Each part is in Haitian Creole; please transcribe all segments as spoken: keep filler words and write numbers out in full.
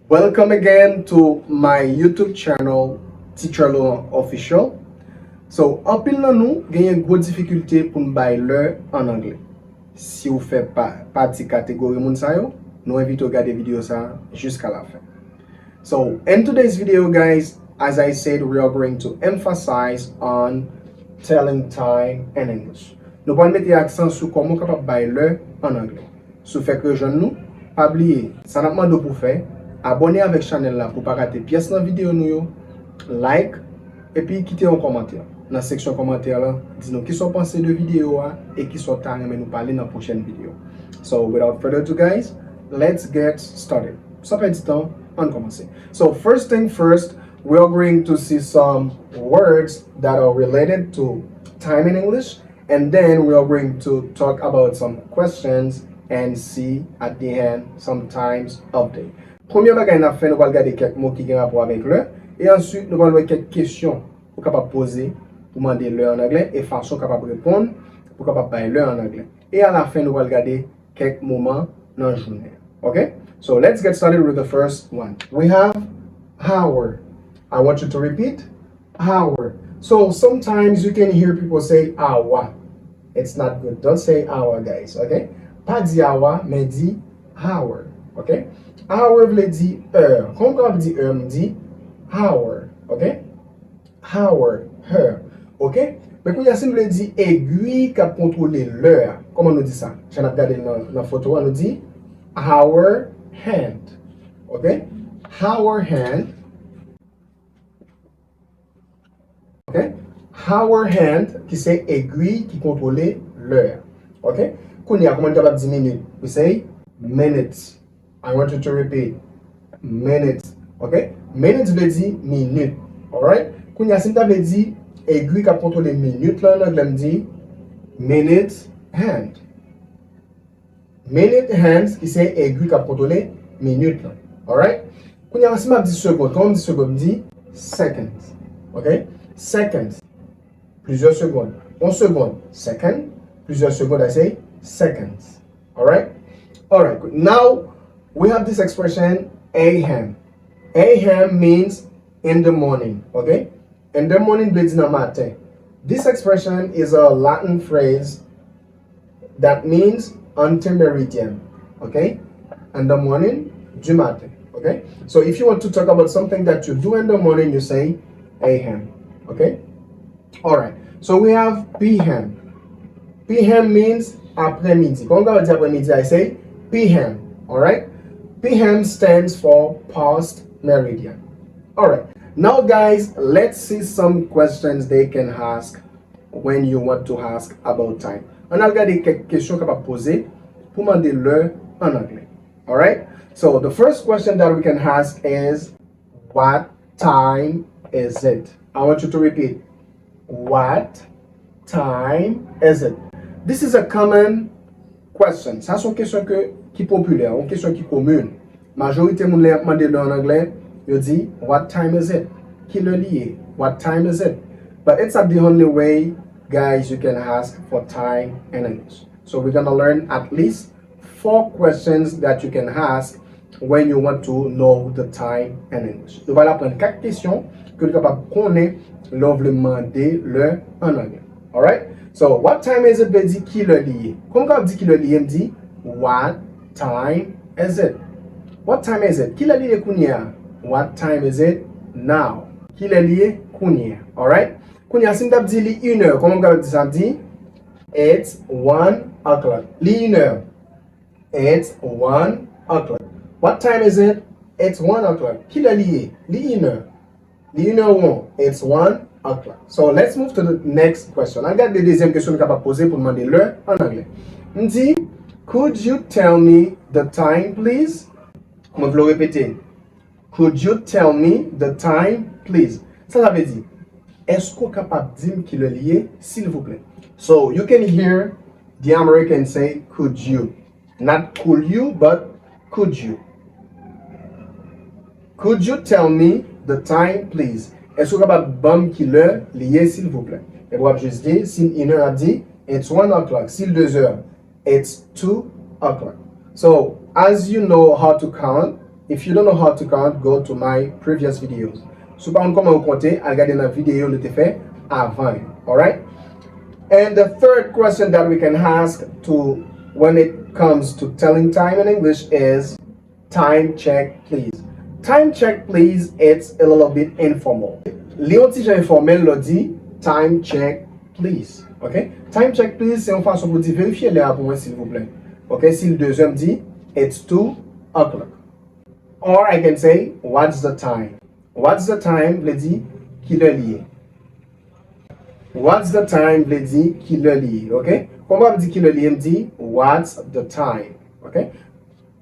Welcome again to my YouTube channel, Teacher Laurent Official. So, anpil nan nou genyen gwo difikilte pou n bay lè an anglè. Si w fè pa, pati kategori moun sa yo, nou envite w gade videyo sa a jiska la fen. So, in today's video, guys, as I said, we are going to emphasize on telling time in English. Nou pral mete aksan sou kòman w kapab bay lè an anglè. Si w fèk rejwenn nou, pa bliye, sa n ap mande w pou w fè, abòne avèk chanèl la pou w pa rate pyès nan videyo nou yo, like, epi kite yon kòmantè nan seksyon kòmantè la, di nou kisa w panse de videyo a e kisa w ta renmen nou pale nan pwochèn videyo. So, without further ado, guys, let's get started. San pèdi tan, ann kòmanse. So, first thing first, we are going to see some words that are related to time in English, and then we are going to talk about some questions and see at the end some times of day. Premye bagay n ap fè, nou pral gade kèk mo ki gen rapò avèk lè, e answit nou pral wè kèk kesyon ou kapab poze pou mande lè an anglè, e fason w kapab reponn pou w kapab bay lè an anglè. E alafen, nou pral gade kèk moman nan jounen. Ok? So, let's get started with the first one. We have hour. I want you to repeat hour. So, sometimes you can hear people say awa. It's not good. Don't say awa, guys. Ok? Pa di awa, men di hour. Ok? Hour vle di è. Kòman m kapab di è, m di hour. Ok? Hour, her. Ok? Men kounye a, si m vle di egwi k ap kontwole lè a, kòman nou di sa? Jan n ap gade l nan, nan foto a, nou di hour hand. Ok? Hour hand. Ok? Hour hand, ki se egwi ki kontwole lè a. Ok? Kounye a, kòman n kapab di minit? We say minutes. I want you to repeat. Minutes. Ok? Minutes vle di minit. Alright? Kounye a, si m ta vle di egwi k ap kontwole minit la an anglè, m di minute hand. Minute hands, ki se egwi k ap kontwole minit la. Alright? Kounye a, si m ap di segond, kòman m di segond? M di seconds. Ok? Seconds. Plizyè segond. Yon segond, second. Plizyè segond, I say seconds. Alright? Alright, good. Now, we have this expression, a m. A m means in the morning, ok? In the morning vle di nan maten. This expression is a Latin phrase that means ante meridian, ok? In the morning, du matin, ok? So if you want to talk about something that you do in the morning, you say a m, ok? Alright. So we have p m. P m means aprèmidi. Kòman w ka di aprèmidi? I say p m. Alright? P m stands for post meridian. Alright. Now, guys, let's see some questions they can ask when you want to ask about time. Ann al gade kèk kesyon w kapab poze pou mande lè an anglè. Alright? So, the first question that we can ask is, what time is it? I want you to repeat. What time is it? This is a common question. Sa se yon kesyon ke, ki popilè, yon kesyon ki komin. Majorite moun lè y ap mande lè an anglè, yo di, what time is it? Ki lè li ye? What time is it? But it's not the only way, guys, you can ask for time in English. So we're gonna learn at least four questions that you can ask when you want to know the time in English. Nou pral aprann kat kesyon ke w kapab konnen lè w vle mande lè an anglè. Alright? So, what time is it vle di ki lè li ye. Kòman w kapab di ki lè li ye? M di, what time is it? What time is it? Ki lè li ye kounye a? What time is it now? Ki lè li ye kounye a? Alright? Kounye a, si m t ap di li inè, kòman m kapab di sa? M di, it's one o'clock. Li inè. It's one o'clock. What time is it? It's one o'clock. Ki lè li ye? Li inè. Li inè won. It's one o'clock. So let's move to the next question. Ann gade dezyèm kesyon nou kapab poze pou n mande lè an anglè. M di, could you tell me the time, please? Mwen vle w repete. Could you tell me the time, please? Sa sa vle di? Èske w kapab di m ki lè li ye, silvouplè? So, you can hear the American say, could you? Not could you, but could you? Could you tell me the time, please? Èske w kapab ban m ki lè li ye, silvouplè? Epi w ap jis di, si l inè, w ap di, it's one o'clock. Si l dezè, it's two o'clock. So, as you know how to count, If you don't know how to count, go to my previous videos. Si w pa konn kòman yo konte, al gade nan videyo nou te fè avan yo. Alright? And the third question that we can ask to when it comes to telling time in English is time check, please. Time check, please, it's a little bit informal. Li yon ti jan enfòmèl lè w di time check, please. Ok? Time check, please, se yon fason pou di verifye lè a pou mwen, silvouplè. Ok? Si l de zè, m di it's two o'clock. Or I can say, what's the time? What's the time vle di kilè li ye. What's the time vle di kilè li ye, ok? Kòman w ap di kilè li ye, m di, what's the time, ok?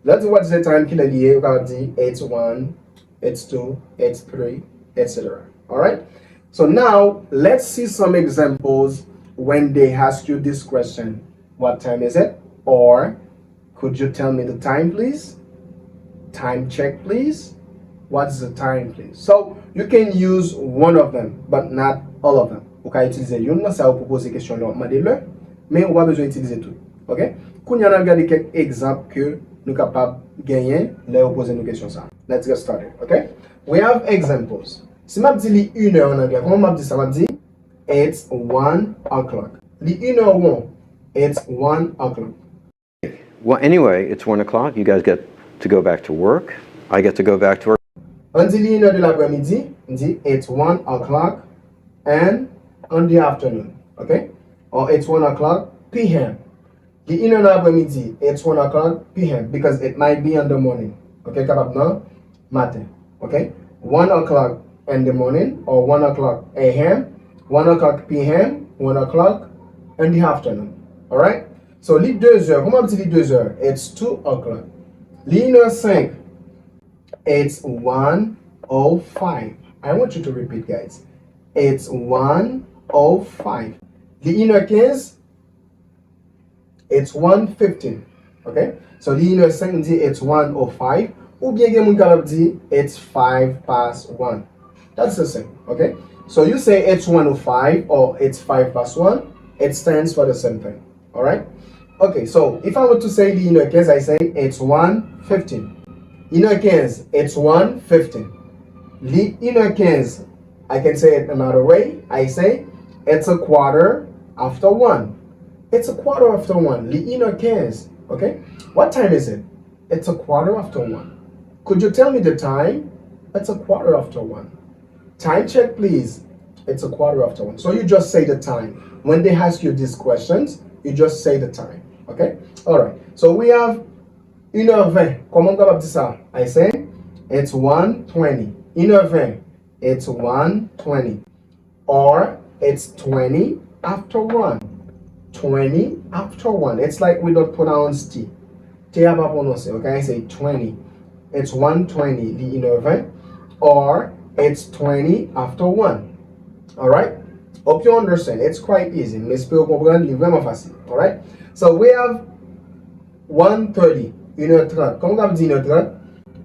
Lè w di what's the time, kilè li ye, ou kapab di, it's one, it's two, it's three, et cetera. Alright? So now, let's see some examples when they ask you this question. What time is it? Or, could you tell me the time, please? Time check, please. What's the time, please? So, you can use one of them, but not all of them. Ou ka itilize youn nan sa yo pou poze kesyon lè w ap mande lè, men ou pa bezwen itilize tout. Ok? Kounye a n ap gade kèk egzanp ke nou kapab genyen lè yo poze nou kesyon sa. Let's get started, ok? We have examples. Si m ap di li inè ann anglè, kòman m ap di sa? M ap di, it's one o'clock. Li inè won. It's one o'clock. Well, anyway, it's one o'clock. You guys get to go back to work. I get to go back to work. Ann di li inè de laprèmidi, m di it's one o'clock and on the afternoon, ok? Or it's one o'clock p m. Li inè nan aprèmidi, it's one o'clock p m, because it might be in the morning, ok? Kapab nan maten, ok? One o'clock in the morning or one o'clock a m, one o'clock p m, one o'clock in the afternoon, alright? So, li de zè, kòman w ap di li de zè? It's two o'clock. Li inè senk, it's one o five. I want you to repeat, guys. It's one o five. Li inè kenz, it's one fifteen. Ok? So, li inè senk, m di it's one o five. Oubyen gen moun kapab di it's five past one. That's the same, ok? So you say it's one o five or it's five past one, it stands for the same thing. Alright? Ok, so if I were to say li inè kenz, I say it's one fifteen. Inè kenz, it's one fifteen. Li inè kenz, I can say it another way. I say it's a quarter after one. It's a quarter after one. Li inè kenz, ok? What time is it? It's a quarter after one. Could you tell me the time? It's a quarter after one. Time check, please. It's a quarter after one. So you just say the time. When they ask you these questions, you just say the time. Ok? Alright. So we have inè ven. Kòman m kapab di sa? I say, it's one twenty. Inè ven. It's one twenty. Or, it's twenty after one. Twenty after one. It's like we don't pronounce T. T a pa pwononse, ok? I say twenty. It's one twenty, li inè ven. Or, it's twenty after one. Alright? Hope you understand. It's quite easy. M espere w konprann, li vrèman fasil. Alright? So, we have one thirty, inè trant. Kòman w ap di inè trant?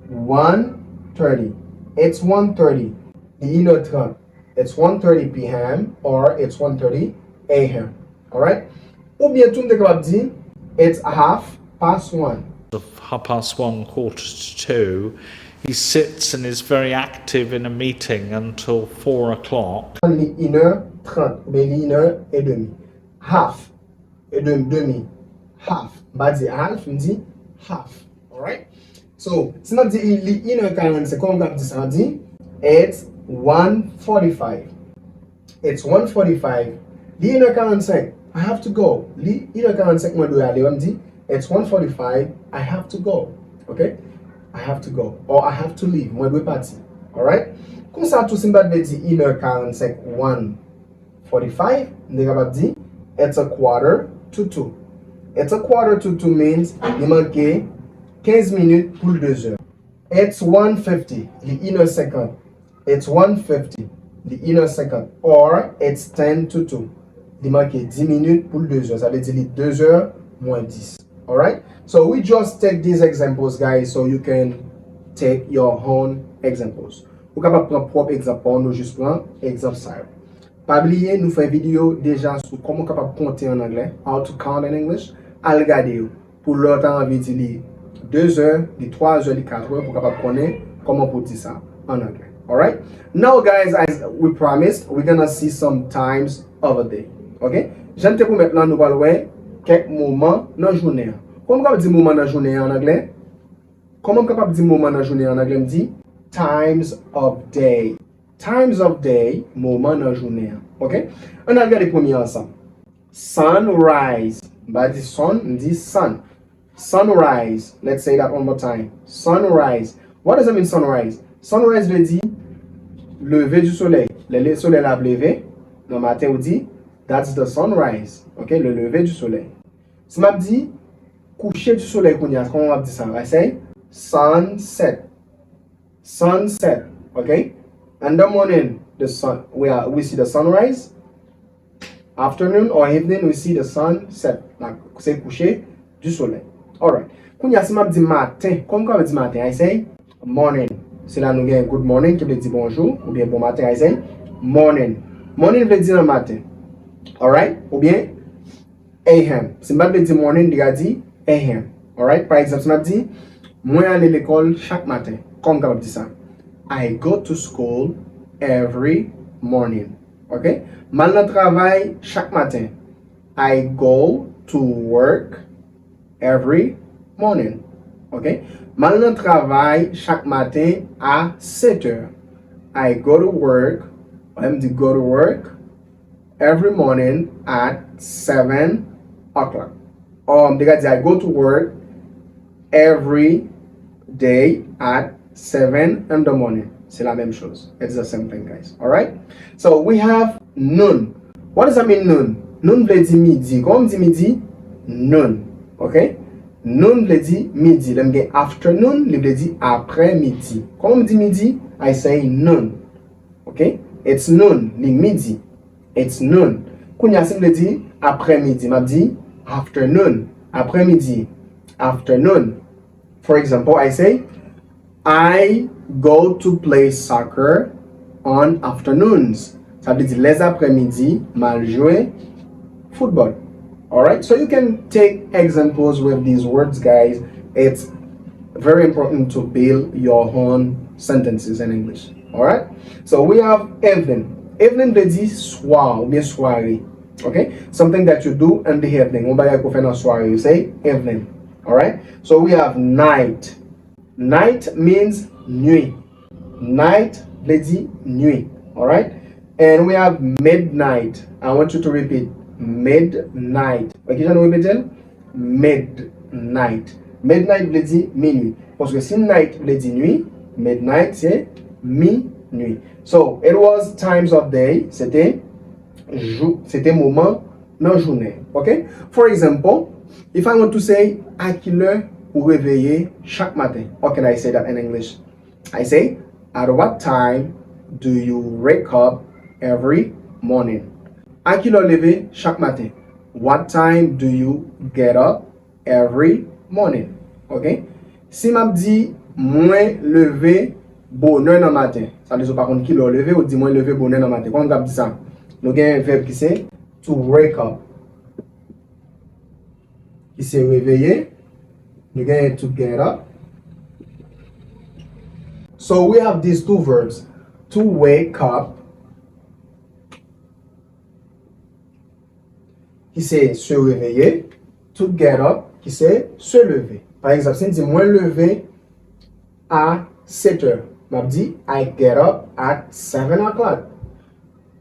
One thirty. It's one thirty. Li inè trant. It's one thirty p m or it's one thirty a m. Alright? Oubyen tou m te kapab di, it's half past one. Of half past one, quarter to two. He sits and is very active in a meeting until four o'clock. Li inè trant, oubyen li inè edmi. Half. Edmi, demi. Half. M pa di half, m di half. Alright? So, si m ap di li inè karannsenk, kòman m ap di sa? M ap di, it's one forty-five. It's one forty-five. Li inè karannsenk. I have to go. Li inè karannsenk, mwen dwe ale. M di, it's one forty-five. I have to go. Ok? I have to go. Or I have to leave. Mwen dwe pati. Alright? Konsa tou, si m pa t vle di inè karannsenk, one forty-five, m te kapab di, it's a quarter to two. It's a quarter to two means li manke kenz minit pou l de zè. It's one fifty, li inè senkant. It's one fifty, li inè senkant. Or, it's ten to two, li manke dis minit pou l de zè. Sa vle di li de zè mwen dis. Alright? So, we just take these examples, guys, so you can take your own examples. Ou kapab pran pwòp egzanp pa w, nou jis pran egzanp sa yo. Pa bliye, nou fè videyo deja sou kòman w kapab konte an anglè, how to count in English. Al gade yo. Pou lè w ta anvi di li de zè, li twa zè, li kat è, pou w kapab konnen kòman pou w di sa an anglè. Alright? Now, guys, as we promised, we're gonna see some times of a day. Ok? Jan n te pwomèt lan, nou pral wè kèk moman nan jounen an. Kòman m kapab di moman nan jounen an an anglè? Kòman m kapab di moman nan jounen an an anglè? M di times of day. Times of day, moman nan jounen an. Ok? Ann al gade premye ansanm. Sunrise. M pa di sun, m di sun. Sunrise. Let's say that one more time. Sunrise. What does it mean, sunrise? Sunrise vle di leve du soleil. Lè le solèy la ap leve nan maten, ou di, that's the sunrise. Ok? Le lever du soleil. Si m ap di kouche du soleil kounye a, kòman m ap di sa? I say sunset. Sunset. Ok? In the morning, the sun, we, are, we see the sunrise. Afternoon or evening, we see the sunset. La, se kouche du soleil. Alright. Kounye a, si m ap di maten, kòman m ka di maten? I say morning. Se la nou gen good morning, ki vle di bonjou, oubyen bon maten, I say morning. Morning vle di nan maten. Alright? Oubyen a m. Si m pa t vle di morning, li ka di a m. Alright? Pa egzanp, si m ap di, mwen ale lekòl chak maten. Kòman m kapab di sa? I go to school every morning. Ok? M al nan travay chak maten. I go to work every morning. Ok? M al nan travay chak maten a sèt è. I go to work, lè m di go to work, every morning at seven o'clock. Or, m te ka di, I go to work every day at seven in the morning. Se la menm choz. It's the same thing, guys. Alright? So, we have noon. What does that mean, noon? Noon vle di midi. Kòman m di midi? Noon. Ok? Noon vle di midi. Lè m gen afternoon, li vle di aprè midi. Kòman m di midi? I say noon. Ok? It's noon. Li midi. It's noon. Kounye a, si m vle di aprè midi, m ap di afternoon. Aprè midi. Afternoon. For example, I say, I go to play soccer on afternoons. Sa vle di lèzaprèmidi, m al jwe foutbòl. Alright? So you can take examples with these words, guys. It's very important to build your own sentences in English. Alright? So we have evening. Evening vle di swa oubyen sware. Ok? Something that you do in the evening. Yon bagay ke w fè nan sware, you say evening. Alright? So we have night. Night means nuit. Night vle di nuit. Alright? And we have midnight. I want you to repeat. Midnight. Ok, kijan nou repete l? Midnight. Midnight vle di minui. Paske si night vle di nuit, midnight se minui. So, it was times of day. Se te jou, se te moman nan jounen. Ok? For example, if I want to say, a kilè ou reveye chak maten? How can I say that in English? I say, at what time do you wake up every morning? A kilè w leve chak maten? What time do you get up every morning? Ok? Si m ap di, mwen leve bonè nan maten, sa vle di ou pa konn kilè w leve, ou di, mwen leve bonè nan maten. Kòman m t ap di sa? Nou gen vèb ki se to wake up, ki se reveye. Nou gen to get up. So we have these two verbs. To wake up, ki se se reveye. To get up, ki se se leve. Pa egzanp, si m di mwen leve a sèt è, m ap di, I get up at seven o'clock.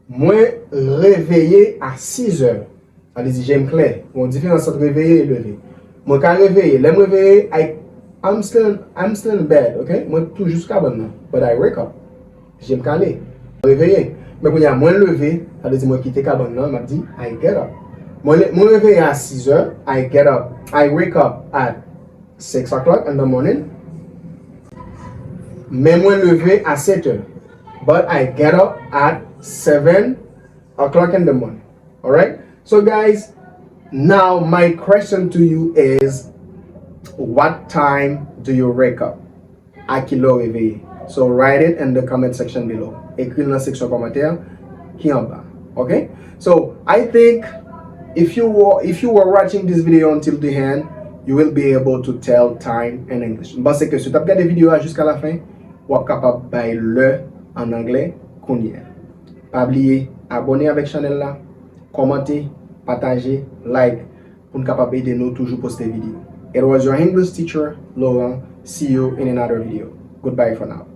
Mwen reveye a sis è. Sa vle di je m klè. Gon diferans ant reveye e leve. Mwen ka reveye. Lè m reveye, I, I'm still, I'm still in bed, ok? Mwen toujou sou kabann nan. But I wake up. Je m kale. Mwen reveye. Men kounye a, mwen leve, sa vle di mwen kite kabann nan, m ap di, I get up. Mwen, le- mwen reveye a sis è, I get up. I wake up at six o'clock in the morning. Men mwen leve a sèt è. But I get up at seven o'clock in the morning. Alright? So, guys, now my question to you is, what time do you wake up? A kilè w reveye? So, write it in the comment section below. Ekri l nan seksyon kòmantè ki anba. Ok? So, I think if you were, if you were watching this video until the end, You will be able to tell time in English. M panse ke si w t ap gade videyo a jiska la fen, w ap kapab bay lè an anglè kounye a. Pa bliye abòne avèk chanèl la, kòmante, pataje, like, pou n kapab ede nou toujou poste videyo. It was your English teacher, Laurent. See you in another video. Goodbye for now.